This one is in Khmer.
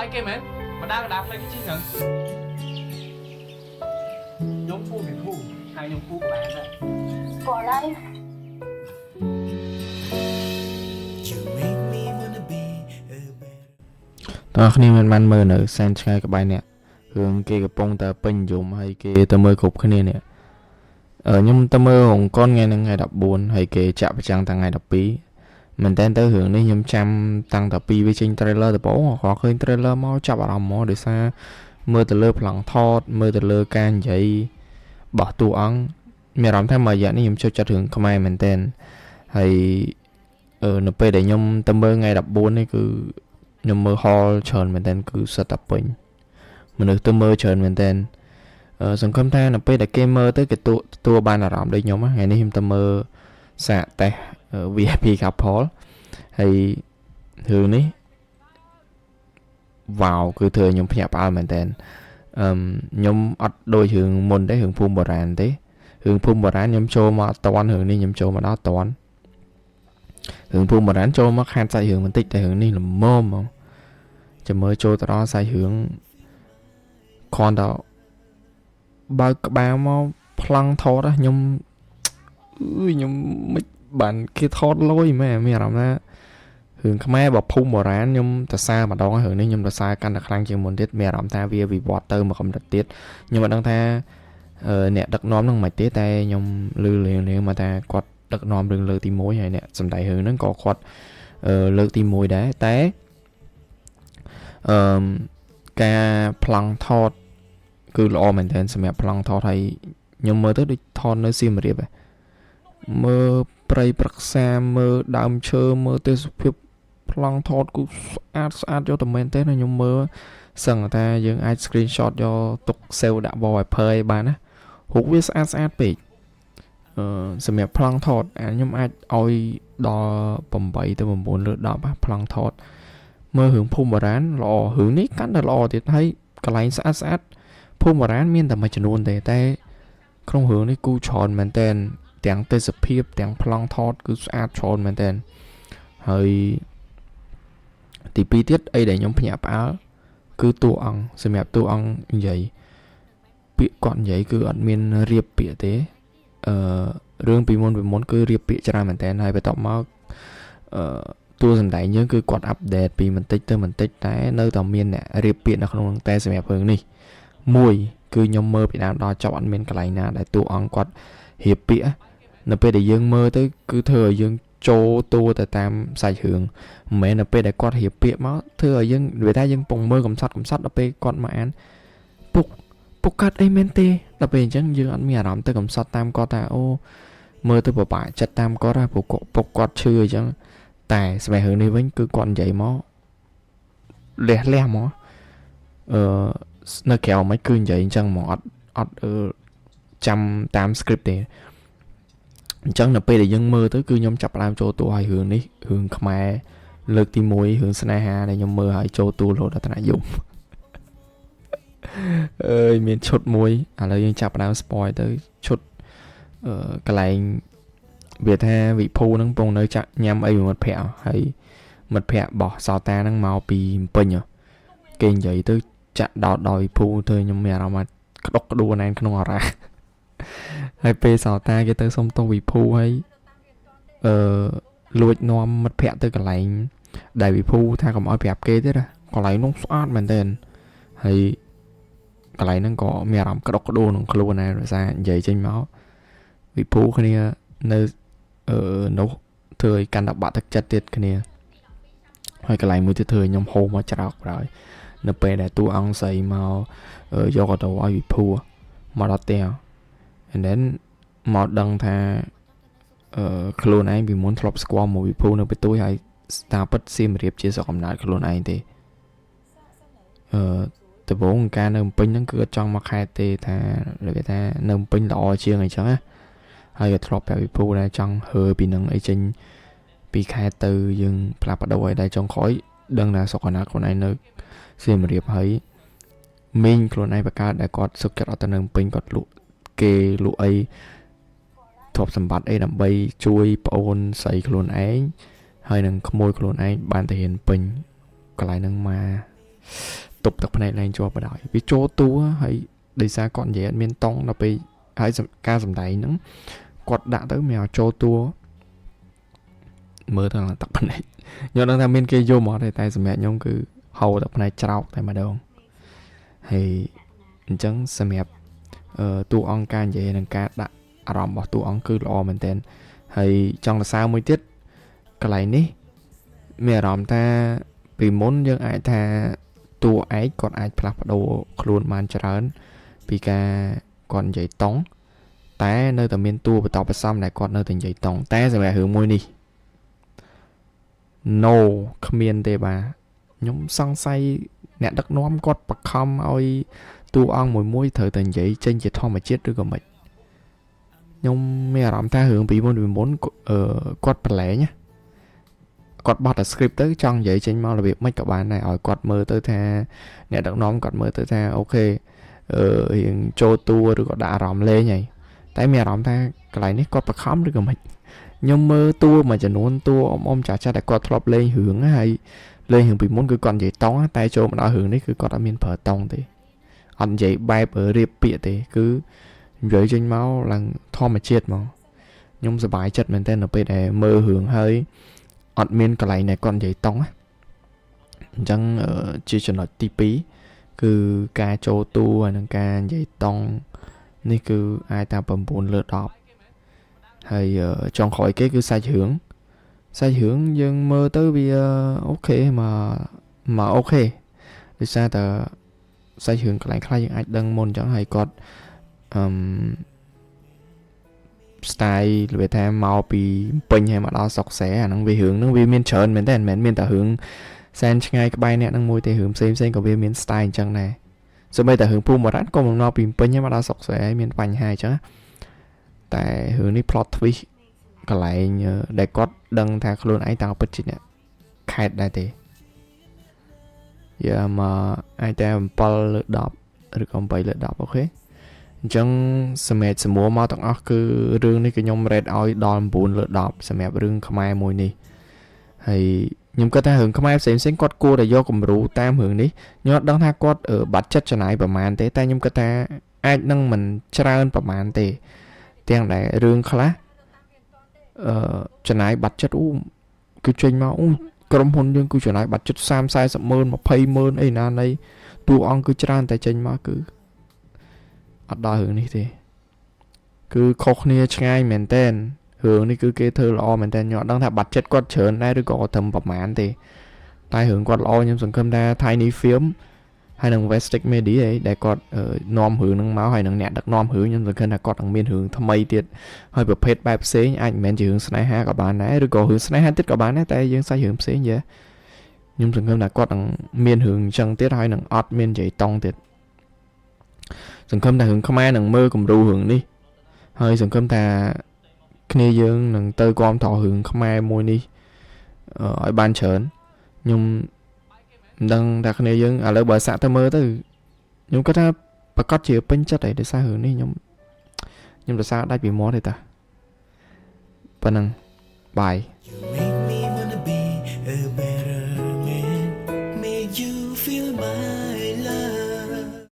បាយគេមែនមកដើរកណ្ដាលផ្លូវគេជិះហ្នឹងខ្ញុំឈ្មោះវិភូហើយខ្ញុំគូក៏បានដែរ ស្គាល់ហើយ You make me wanna be a better តើគ្នាមិនបានមើលនៅសែនឆ្ងាយក្បែរអ្នករឿងគេកំពុងតែពេញនិយមហើយគេទៅមើលគ្រប់គ្នានេះខ្ញុំទៅមើលរោងកុនថ្ងៃហ្នឹងថ្ងៃ14ហើយគេចាក់ប្រចាំងថ្ងៃ12មែនតើទៅរឿងនេះខ្ញុំចាំតាំងតែពីវាចេញ trailer ដំបូងគ្រាន់ឃើញ trailer មកចាប់អារម្មណ៍ហ្មងដោយសារមើលទៅលើប្លង់ថតមើលទៅលើការនិយាយរបស់តួអង្គមានអារម្មណ៍ថាមួយរយៈនេះខ្ញុំចូលចិត្តរឿងខ្មែរមែនតើហើយនៅពេលដែលខ្ញុំទៅមើលថ្ងៃ14នេះគឺខ្ញុំមើល hall ច្រើនមែនតើគឺសិតតែពេញមនុស្សទៅមើលច្រើនមែនតើសង្ឃឹមថានៅពេលដែលគេមើលទៅគេទទួលបានអារម្មណ៍ដូចខ្ញុំថ្ងៃនេះខ្ញុំទៅមើលសាកតេស្ត VIP couple ហើយរឿងនេះវ៉ាវគឺធ្វើឲ្យខ្ញុំភ្ញាក់ផ្អើលមែនតើខ្ញុំអត់ដូចរឿងមុនទេរឿងភូមិបុរាណទេរឿងភូមិបុរាណខ្ញុំចូលមកអត់តាន់រឿងនេះខ្ញុំចូលមកដល់តាន់រឿងភូមិបុរាណចូលមកខាតសាច់រឿងបន្តិចតែរឿងនេះល្មមហ្មងចាំមើលចូលទៅដល់សាច់រឿងគ្រាន់តែបើកក្បាលមកប្លង់ថតខ្ញុំអឺខ្ញុំមិនបានគេថតលុយមែនមានអារម្មណ៍ថារឿងខ្មែរបើភូមិបុរាណខ្ញុំតសើម្ដងរឿងនេះខ្ញុំតសើកាន់តែខ្លាំងជាងមុនទៀតមានអារម្មណ៍ថាវាវិវត្តទៅមកកម្រិតទៀតខ្ញុំមិនដឹងថាអ្នកដឹកនាំនឹងមិនទេតែខ្ញុំឮលៀងលៀងមកថាគាត់ដឹកនាំរឿងលើកទី1ហើយអ្នកសម្ដែងរឿងហ្នឹងក៏គាត់លើកទី1ដែរតែអឺការប្លង់ថតគឺល្អមែនទែនសម្រាប់ប្លង់ថតហើយខ្ញុំមើលទៅដូចថតនៅសៀមរាបមើលព្រៃប្រឹក្សាមើលដើមឈើមើលទេសភាពប្លង់ថតគឺស្អាតស្អាតយកតែមែនទេណាខ្ញុំមើលសឹងថាយើងអាច screenshot យកទុក save ដាក់ wallpaper ឲ្យបានណារូបវាស្អាតស្អាតពេកសម្រាប់ប្លង់ថតអាខ្ញុំអាចឲ្យដល់8ទៅ9លើ10ប្លង់ថតមើលរឿងភូមិបុរាណល្អរឿងនេះកាន់តែល្អទៀតហើយកន្លែងស្អាតស្អាតភូមិបុរាណមានតែមួយចំនួនទេតែក្នុងរឿងនេះគូច្រើនមែនតែនទាំងទេសភាពទាំងប្លង់ថតគឺស្អាតច្រើនមែនតែនហើយទី2ទៀតអីដែលខ្ញុំភ្ញាក់ផ្អើលគឺតួអង្គសម្រាប់តួអង្គនិយាយពាក្យគាត់និយាយគឺអត់មានរៀបពាក្យទេរឿងពីមុនពីមុនគឺរៀបពាក្យច្រើនមែនតើហើយបន្ទាប់មកអឺតួសម្ដែងយើងគឺគាត់ update ពីបន្តិចទៅបន្តិចតែនៅតែមានអ្នករៀបពាក្យនៅក្នុងតែសម្រាប់រឿងនេះមួយគឺខ្ញុំមើលពីដើមដល់ចប់អត់មានកន្លែងណាដែលតួអង្គគាត់រៀបពាក្យនៅពេលដែលយើងមើលទៅគឺធ្វើឲ្យយើងចូលតួទៅតាមសាច់រឿងមិនមែននៅពេលដែលគាត់រៀបពាក្យមកធ្វើឲ្យយើងនិយាយថាយើងពងមើលកំសត់កំសត់ដល់ពេលគាត់មកអានពុកពុកកាត់អីមែនទេដល់ពេលអញ្ចឹងយើងអត់មានអារម្មណ៍ទៅកំសត់តាមគាត់ថាអូមើលទៅពិបាកចិត្តតាមគាត់ណាពុកពុកគាត់ឈឺអញ្ចឹងតែសម្រាប់រឿងនេះវិញគឺគាត់និយាយមកលះលះមកអឺនៅក្រៅមិនគឺនិយាយអញ្ចឹងហ្មងអត់អត់ចាំតាម script ទេអញ្ចឹងនៅពេលដែលយើងមើលទៅគឺខ្ញុំចាប់ផ្ដើមចូលតួឲ្យរឿងនេះរឿងខ្មែរលើកទី1រឿងស្នេហាដែលខ្ញុំមើលឲ្យចូលតួរហូតដល់ថ្នាក់យំអើយមានឈុតមួយឥឡូវយើងចាប់ផ្ដើម spoil ទៅឈុតអឺកន្លែងវាថាវិភូនឹងពងនៅចាក់ញ៉ាំអីមួយមិត្តភ័ក្តិហើយមិត្តភ័ក្តិរបស់សោតានឹងមកពីពេញគេនិយាយទៅចាក់ដោតដោយវិភូធ្វើខ្ញុំមានអារម្មណ៍ថាក្តុកក្តួលណែនក្នុងអរ៉ាហើយពេលសោតាគេទៅសុំទោសវិភូហើយអឺលួចនាំមិត្តភ័ក្តិទៅកន្លែងដែលវិភូថាកុំឲ្យប្រាប់គេទេណាកន្លែងនោះស្អាតមែនទែនហើយកន្លែងហ្នឹងក៏មានអារម្មណ៍ក្តុកក្តួលក្នុងខ្លួនដែរដោយសារនិយាយចេញមកវិភូគ្នានៅអឺនោះធ្វើឲ្យកាន់តែបាក់ទឹកចិត្តទៀតគ្នាហើយកន្លែងមួយទៀតធ្វើឲ្យខ្ញុំហូរមកច្រោកប្រហើយនៅពេលដែលតួអង្គស្រីមកយកកដោឲ្យវិភូមកដល់ផ្ទះ and then មកដឹងថាអឺខ្លួនឯងពីមុនធ្លាប់ស្គាល់មកវិភូនៅបន្ទួយហើយស្ថាបិតសៀមរាបជាស្រុកកំណើតខ្លួនឯងទេអឺដំបូងការនៅភ្នំពេញហ្នឹងគឺអត់ចង់មកខេត្តទេថារបៀបថានៅភ្នំពេញល្អជាងអីចឹងណាហើយក៏ធ្លាប់ប្រាប់វិភូដែរចង់ហើពីនឹងអីចេញពីខេត្តទៅយើងផ្លាស់ប្ដូរឲ្យដែរចុងក្រោយដឹងថាស្រុកកំណើតខ្លួនឯងនៅសៀមរាបហើយមីងខ្លួនឯងបង្កើតដែលគាត់សុខចិត្តអត់ទៅនៅភ្នំពេញគាត់លក់គេលក់អីទ្រព្យសម្បត្តិអីដើម្បីជួយប្អូនស្រីខ្លួនឯងហើយនឹងក្មួយខ្លួនឯងបានទៅរៀនពេញកន្លែងហ្នឹងមក ទប់ទឹកភ្នែកឡើងជាប់បណ្ដោយវាចូលតួហើយដោយសារគាត់និយាយអត់មានតង់ដល់ពេលហើយការសម្ដែងហ្នឹងគាត់ដាក់ទៅមានឲ្យចូលតួមើលទៅឡើងទឹកភ្នែកខ្ញុំដឹងថាមានគេយំអត់ទេតែសម្រាប់ខ្ញុំគឺហូរទឹកភ្នែកច្រោកតែម្ដងហើយអញ្ចឹងសម្រាប់តួអង្គការនិយាយនិងការដាក់អារម្មណ៍របស់តួអង្គគឺល្អមែនទែនហើយចង់សរសើរមួយទៀតកន្លែងនេះមានអារម្មណ៍ថាពីមុនយើងអាចថាតួឯកគាត់អាចផ្លាស់ប្ដូរខ្លួនបានច្រើនពីការគាត់និយាយតង់តែនៅតែមានតួបន្តបន្សំដែលគាត់នៅតែនិយាយតង់តែសម្រាប់រឿងមួយនេះ no គ្មានទេបាទខ្ញុំសង្ស័យអ្នកដឹកនាំគាត់បខំឲ្យតួអង្គមួយមួយត្រូវតែនិយាយចេញជាធម្មជាតិឬក៏មិនខ្ញុំមានអារម្មណ៍ថារឿងពីមុនអឺគាត់ប្រឡែងណាគាត់បត់តែ script ទៅចង់និយាយចេញមករបៀបម៉េចក៏បានដែរឲ្យគាត់មើលទៅថាអ្នកដឹកនាំគាត់មើលទៅថាokay អឺរៀងចូលតួឬក៏ដាក់អារម្មណ៍លេងហើយតែមានអារម្មណ៍ថាកន្លែងនេះគាត់បខំឬក៏មិនខ្ញុំមើលតួមួយចំនួនតួអ៊ំអ៊ំចាស់ចាស់ដែលគាត់ធ្លាប់លេងរឿងហើយលេងរឿងពីមុនគឺគាត់និយាយតង់តែចូលមកដល់រឿងនេះគឺគាត់អត់មានប្រើតង់ទេអត់និយាយបែបរៀបពាក្យទេគឺនិយាយចេញមកឡើងធម្មជាតិហ្មងខ្ញុំសប្បាយចិត្តមែនទែននៅពេលដែលមើលរឿងហើយអត់មានកន្លែងដែលគាត់និយាយតង់ណាអញ្ចឹងជាចំណុចទី2គឺការចូលតួហើយនិងការនិយាយតង់នេះគឺអាចថា9លើ10ហើយចុងក្រោយគេគឺសាច់រឿងសាច់រឿងយើងមើលទៅវា okay មកមក okay ដោយសារតែសាច់រឿងកន្លែងខ្លះយើងអាចដឹងមុនអញ្ចឹងហើយគាត់អឺ style របៀបថាមកពីពេញហើយមកដល់ស្រុកស្រែអាហ្នឹងវារឿងហ្នឹងវាមានច្រើនមែនតើមិនមែនមានតែរឿងសែនឆ្ងាយក្បែរអ្នកហ្នឹងមួយទេរឿងផ្សេងផ្សេងក៏វាមាន style អញ្ចឹងដែរសូម្បីតែរឿងភូមិបុរាណក៏មកពីពេញហើយមកដល់ស្រុកស្រែមានបញ្ហាអញ្ចឹងតែរឿងនេះ plot twist កន្លែងដែលគាត់ដឹងថាខ្លួនឯងតើពិតជាអ្នកខេតដែរទេយ៉ាមកអាចតែ7លើ10ឬក៏8លើ10 okay អញ្ចឹងសម្រាប់សម្រួលមកទាំងអស់គឺរឿងនេះគឺខ្ញុំ rate ឲ្យដល់9លើ10សម្រាប់រឿងខ្មែរមួយនេះហើយខ្ញុំគិតថារឿងខ្មែរផ្សេងផ្សេងគាត់គួរតែយកគំរូតាមរឿងនេះខ្ញុំអត់ដឹងថាគាត់បាត់ចិត្តចំណាយប្រហែលទេតែខ្ញុំគិតថាអាចនឹងមិនច្រើនប្រហែលទេទាំងដែលរឿងខ្លះអឺចំណាយបាត់ចិត្តអូគឺចេញមកអូក្រុមហ៊ុនយើងគឺចំណាយបាត់ចិត្ត30 40ម៉ឺន20ម៉ឺនអីណានៃតួអង្គគឺច្រើនតែចេញមកគឺអត់ដល់រឿងនេះទេគឺខុសគ្នាឆ្ងាយមែនតែនរឿងនេះគឺគេធ្វើល្អមែនតើខ្ញុំអត់ដឹងថាបាត់ចិត្តគាត់ច្រើនដែរឬក៏ត្រឹមប្រហែលទេតែរឿងគាត់ល្អខ្ញុំសង្ឃឹមថា Tiny Film ហើយនឹង Westic Media ឯដែលគាត់នាំរឿងហ្នឹងមកហើយនឹងអ្នកដឹកនាំរឿងខ្ញុំសង្ឃឹមថាគាត់នឹងមានរឿងថ្មីទៀតហើយប្រភេទបែបផ្សេងអាចមិនមែនជារឿងស្នេហាក៏បានដែរឬក៏រឿងស្នេហាទៀតក៏បានដែរតែយើងសាច់រឿងផ្សេងយ៉ាខ្ញុំសង្ឃឹមថាគាត់នឹងមានរឿងអញ្ចឹងទៀតហើយនឹងអត់មាននិយាយតង់ទៀតសង្ឃឹមថារឿងខ្មែរនឹងមើលគំរូរឿងនេះហើយសង្ឃឹមថាគ្នាយើងនឹងទៅគាំទ្ររឿងខ្មែរមួយនេះឲ្យបានច្រើនខ្ញុំមិនដឹងថាគ្នាយើងឥឡូវបើសាក់ទៅមើលទៅខ្ញុំគិតថាប្រកាសជាពេញចិត្តហើយដោយសាររឿងនេះខ្ញុំខ្ញុំសរសើរដាច់ពីមាត់ទេតាប៉ុណ្ណឹង bye. You